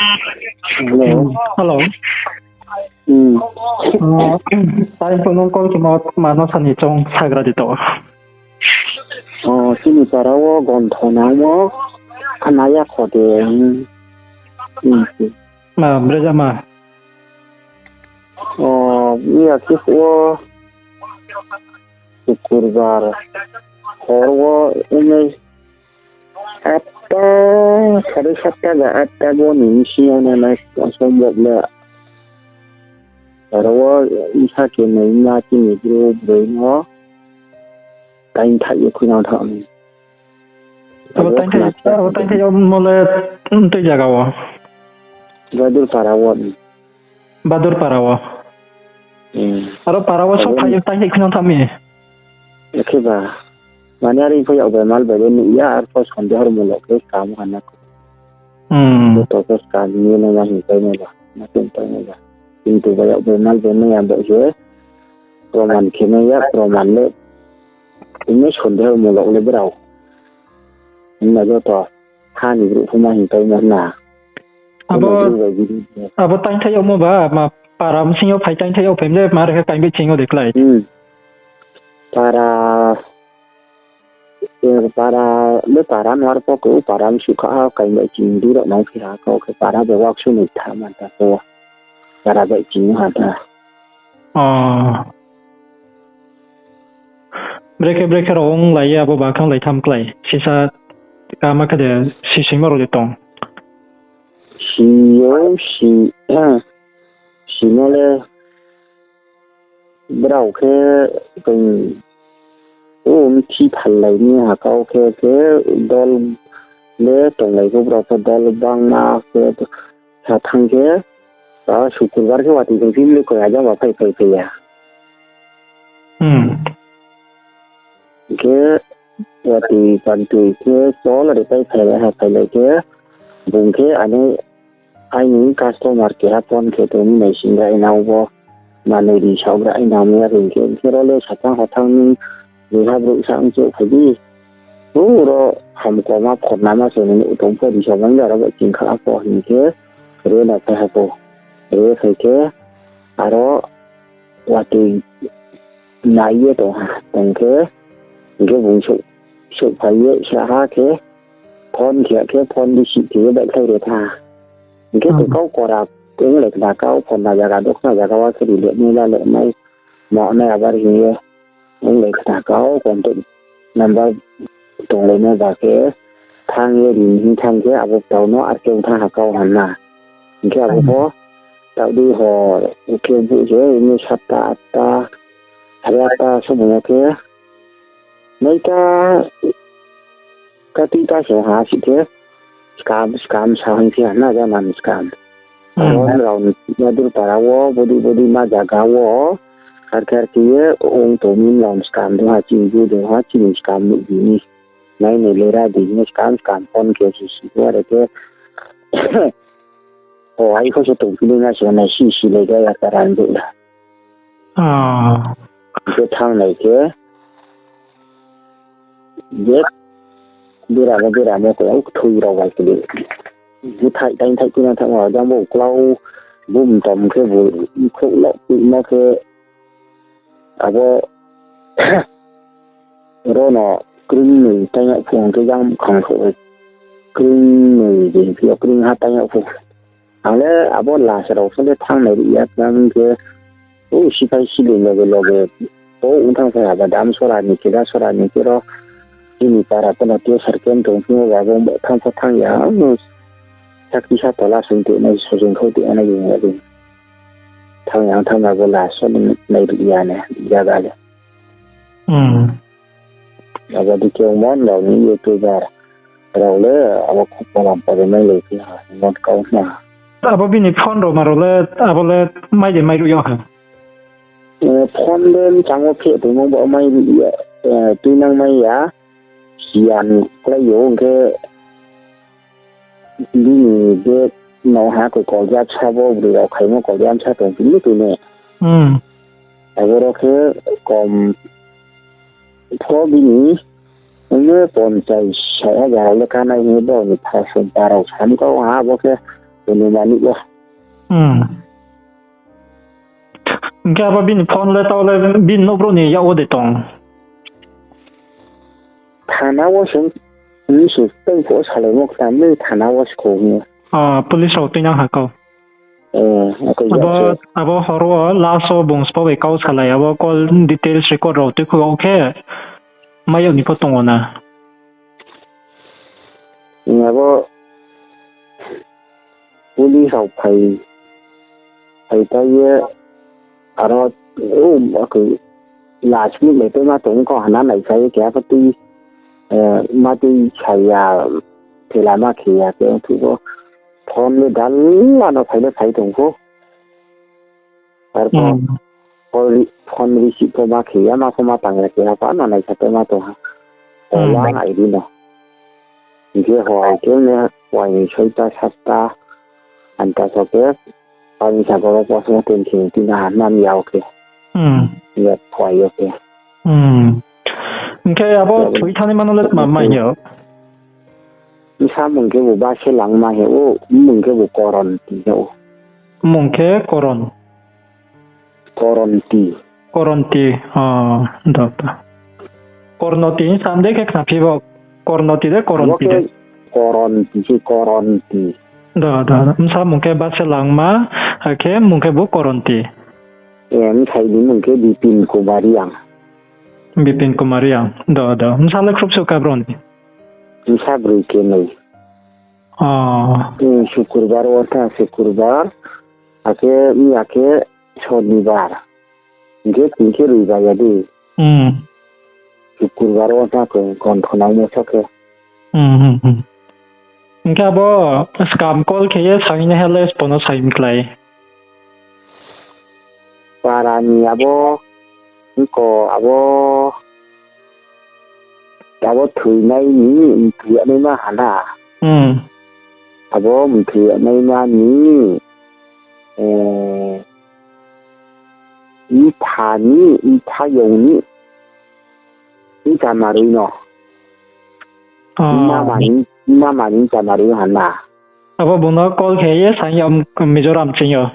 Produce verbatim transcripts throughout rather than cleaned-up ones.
Hello. Hello. Hmm. Ah, tai pho nung call khemo mano sani chong sagra di to. Oh, chini para wo gontho nangmo khna ya kho de. Hmm. Hmm. Ma, brejama. Oh, iya khe wo Sukurbar hor wo ong nai atta, sare satta ba atta bo ni bsing yo no nai sombob le. Aro wo bsa khe nai ma chini bru broi no taingthaih ye khuinang thanng mi. Abo taingthaih, abo taingthaih yagmo le, tui zaga wo? Badur para wo. Badur para wo. Hmm. Aro para wo song phai taingthaih khuinang thanng mi. Akhe ba, mane are pho yak bai mal bai le nuh ya, arpho sonde hor mulok khe skam hana. Hmm. Joto khe skam ni no ma hing pai nai ba, ma hing pai nai ba. Kintu ba yak bai mal bai nai ya bo se, proman khe nai ya, proman le, ini sonde hor mulok le brao. Himba joto, ha ni brouh pho ma hing pai ma na. Abo, abo taingthaih yagmo ba, ma para bsing yo phai taingthaih yag phai le, ma rkhe kaing bai ching yo de klái. Hmm. Para, eh, para, le para no arpho khe, para bsuh kha ha, kaing bai ching di rao nang phi ha, kau khe para bai waksu ni tha man ta kho. Para bai ching ha ta. Oh. Brekhe brekhe rao onglai ye abo ba khe onglai tham klái. Sisa kama khe de sisingmo rao de tong. Si yo, si, simo le brao khe, um, mthi phallai ni hakau khe, khe dol le tonglai pho brao pho dol bangma khe sa thanng khe, a, Sukurbar khe watoi tong phi le koi ajang ba phai phai phai ya. Hmm. Khe watoi pantoi khe chol re pai phailai ha phailai khe bung khe ani aini customer keha phone khe tong mi nai sing gra ina bo manoi ri saoh gra ina mi ya hing khe, hing khe ro le sathang hathang ni ha brouh sa ong chouh phai di. Uro hamkoma phornama se ni tong pho ri saoh mai ya ro bai ching kha pho hing khe re na phai ha pho. Re phai khe aro watoi nai ye tong ha, tong khe, hing khe bung souh, souhphai ye sa ha khe, phone khe khe, phone receive khe ye baihkhlai re tha. Hing khe to kau kora, onglai khna kau, phone na zaga, dokhna zaga wa khe ri le nai, la le nai, ma nai abar hing ye, onglai khna kau, contact number tonglai nai ba khe, thanng ye ri hing thanng khe, abo tau no ar khe ong thanng ha kau hamna. Hing khe abo pho, taoh di hor, khe buh se, ini satta, atta, sare atta, somoi yo khe, naita, kati ta se ha si khe, scam, scam sa hing khe hamna, jang nam scam. Abo rao ni Badur para wo, bodi bodi ma zaga wo, ar khe ar khe ye, ong tong mi rao scam dong ha, chini bu dong ha, chini scam nuh di ni. Nai nai le ra di ni scam, scam phone khe si si khe are khe, o ai kho se tong phi ni na se nai si si le ga ya karan de la. Khe thanng nai khe, je bera no bera no khe, kthui rao bai khe de. Búthaih taingthaih khe no thanng ha, jang bo uklau, bumtom khe bo, khrouh lo, no khe, abo, ro no kring noi taing yag phuh hing khe jang bkhang khrouh bai kring noi de phi yo kring ha taing yag phuh. Ang le abo last rao pho le thanng nai ri ya, tma hing khe, o siphai sili loge loge, o ong thanng phai ha ba dam sora ni khe, da sora ni khe ro, chini para pho no te sar kem tong phi o ba, bo thanng pho thanng ya, ang sakti sa tola sung te nai, sojong khau te nai, yung ya de. Thanng ya, ang thanng ya bo last o nai ri ya ne, ya ga le. Abo di khe ongmo rao ni YouTuber rao le abo khupho lam pore mai lai phi ha, hingmo kau na. Abo bini phone rao ma rao le, abo le mai de mai ruh yag ha. Phone le mchang wo khe tongmo bo mai ruh ya, tuinang mai ya, siyan klái yo hing khe bini bag no ha koi kolja bsa bo broi rao khaimo kolja bsa tong phi ni tui ne. Abo ro khe kom pho bini, ongmo ponchais soi hajar rao le kanai hing ye bo ni phasong pa rao sa ni kau ha, abo khe Onumani wo. Hmm. Hing khe abo bini phone le taoh le bini nouh brouh ni yak wo de tong? Thana wo se, ni se tei pho salaimo kta ni thana wo se kho hing. Ah, police rao tuinang ha kau. Eh, ako abo, abo hor wo last wo bung spo bai kau salai, abo call details record rao tuikhu yag khe, mai yag ni pho tong ou na. Abo police rao phai, phai pai ye, aro, o, ako, last minute le tei ma tong kho hana nai sa ye keha pho tui, eh, ma tui sa ya, thela ma khe ya, khe ong phuh pho, phone le dalla no phai le phai tong pho. Arphuh, phone receive pho ma khe ya, ma pho ma tang ya khe, apa no nai sa tei ma tong ha. Kola nai di no. Hing khe hor khe ne, hor ni soita satta, anta so khe, pani sa goro post mo ten khe, tina ha, nam yag khe. Ya, phai yo khe. Hing khe abo thoi thani mano le tma mai yo? Bsa mung khe bo Baselangma hing ou, mung khe bo Koronti hing ou. Mung khe Koron. Koronti. Koronti, o, do, do. Kornoti hing sam de khe khnaphi bo. Kornoti de, Koronti de? Koronti se, Koronti. Do, do, do. Bsa mung khe Baselangma, akhe mung khe bo Koronti. E, bsai ni mung khe Bipin Kumar Reang. Bipin Kumar Reang. Do, do. Bsa le khruh suh kha bro ni? Bsa broi khe nai. O. Sukurbar wo tha, Sukurbar. Akhe, miya khe Sonibar. Hing khe tini khe Roibar ya di. Sukurbar wo tha khe gonthonangmo so khe. Hing khe abo scam call khe ye saingnaiha le sbo no sai mklái? Para ni abo, ko abo, abo thoinai ni, mthoi yagnaima hana. Abo mthoi yagnaima ni, eh, mpha ni, mpha yong ni, mchamaroi no. Mama ni, mama ni mchamaroi hana. Abo bung no call khe ye saing yo, Mizoram ching yo.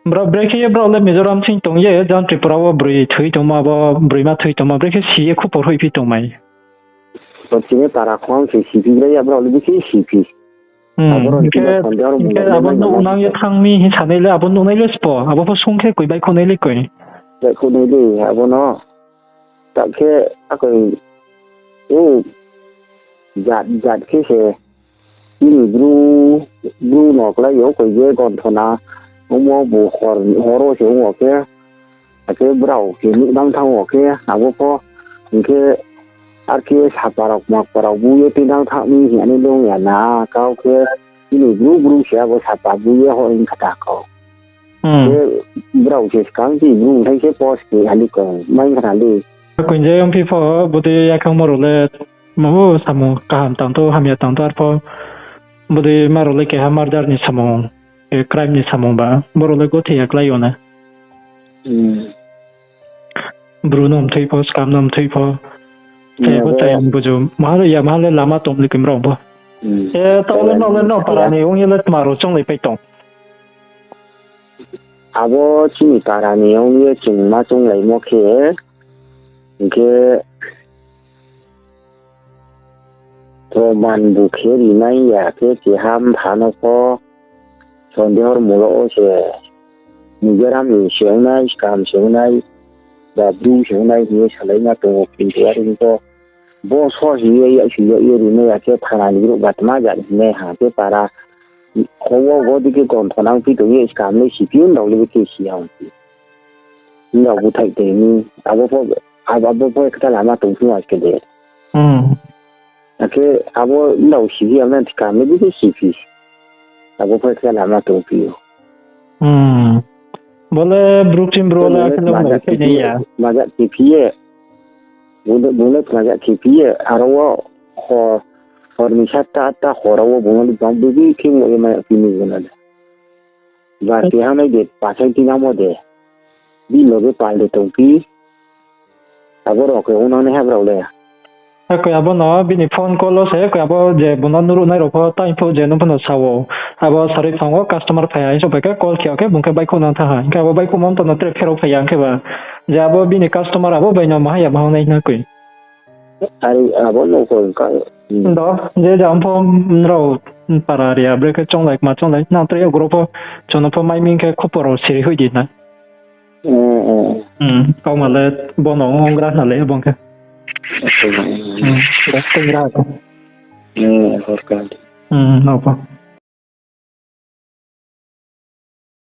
Brao brekhe ye brao le Mizoram ching tong ye, jang Tripura wo broi thoi tongmo, abo broima thoi tongmo, brekhe si ye khupor hoihphi tongmai. Bo chini para khong se siphi bre ya, brao le bikhe siphi. Hing khe abo nuhnang ye thanng mi hing sanai le, abo nuhnai le sbo, abo pho sung khe koi baihkhouh nai le koi. Baihkhouh nai le, abo no. Ta khe, akoi, o, jat, jat khe se, chini bru, bru no klái yo, koi je gonthona, ongmo bo hor, hor wo se ong wo khe, akhe brao khe nuhnang thanng wo khe, abo pho, hing khe, ar khe sapa rao, kma kpa rao bu ye tuinang thanng mi hing ye nung ya na, kau khe, chini bru, bru se abo sapa bu ye hor hing kha ta kau. Khe brao se skang chini bru thai khe post khe hali kong mai kha na le. Koi je ongphi pho, bodei yakhangmo rao le, ma bo samung kaham tang thou, hamya tang thou, arpho bodei ma rao le keha murder ni samung, eh, crime ni samung ba, brao le gothoi ya klái yo na. Bru no mthoi pho, skam no mthoi pho. Tei bo chayang buju, maha le ya, maha le lama tong le khe mrao bo. E, taoh le no, le no, para ni ong ye le tma rao chounglaipai tong? Abo chini para ni ong ye chung ma chounglaimo khe, hing khe, proman bu khe rinai ya khe keha mpha no pho, sondeho molo wo se, Mizoram ni se ongnai, skam se ongnai, ba bru se ongnai hing ye salaima tong ou, kintu are hing pho, bo so hing ye, ya si ya ye rinai ya khe thana ni brouh ba tma jat hingnai ha khe para, kho wo bodei khe gonthonang phi tong ye skam le siphi nrao le khe si ya ongphi. Nrao búthaih tei mi, abo pho, abo, abo pho ekta lama tongphi ma khe de. Akhe abo nrao siphi ya mani skam le bikhe siphi. Abo pho ekta lama tongphi ou. Bo le bru ching bru le akhe le tma jat khe phi ye, bung le tma jat khe phi ye, aro wo hor, hor ni satta atta hor wo bung le bang bikhe mo ye mai phi ni bung le. Ba keha nai de, pasai tinangmo de. Bini loge pal de tongphi. Abo rao khe ongnang nai ha brao le. Akoi abo no bini phone call wo se, akoi abo je bung no nuruh nai rao pho, tai pho je nung pho no sa ou. Abo sarui thang wo customer phai ha, hing so bai khe call khe, khe bung khe baihkhouh nang thanng ha. Hing khe abo baihkhouhmo mto no tre pherao phai ya, hing khe ba. Je abo bini customer abo bai no maha ya maha nai na koi. Are abo no ko ka. Hmm. Do, je jang pho nrao para ri ya, bre khe chounglai, kma chounglai. Nang tre yag ro pho, chung no pho mai ming khe khupor rao siri hoih di na. Hmm, hmm. Hmm, kauma le bo no ong gra na le bung khe. Acha, hmm. Hmm, gra, tei gra. Hmm, horka. Hmm, no pho.